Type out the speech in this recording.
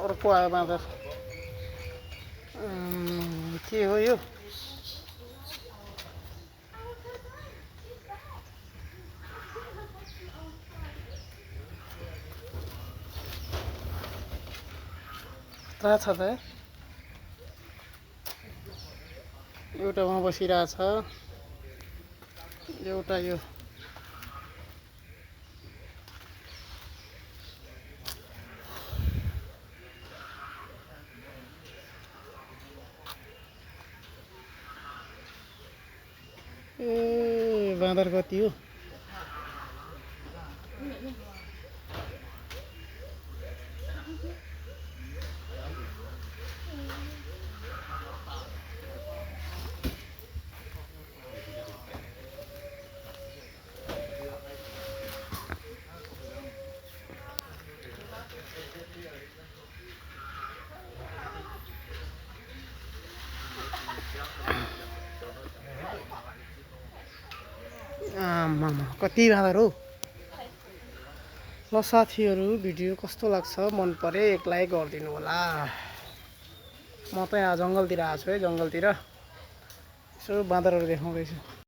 अर्को आयो बाँदर। के हो यो? थाहा छ त एउटा वहाँ बसिरहेछ, एउटा यो ए बाँदर कति हो? आमामा कति बाँदर हो। ल साथीहरू, भिडियो कस्तो लाग्छ, मन परे एक लाइक गरिदिनु होला। म त यहाँ जङ्गलतिर आएको छु है, जङ्गलतिर यसो बाँदरहरू देखाउँदैछु।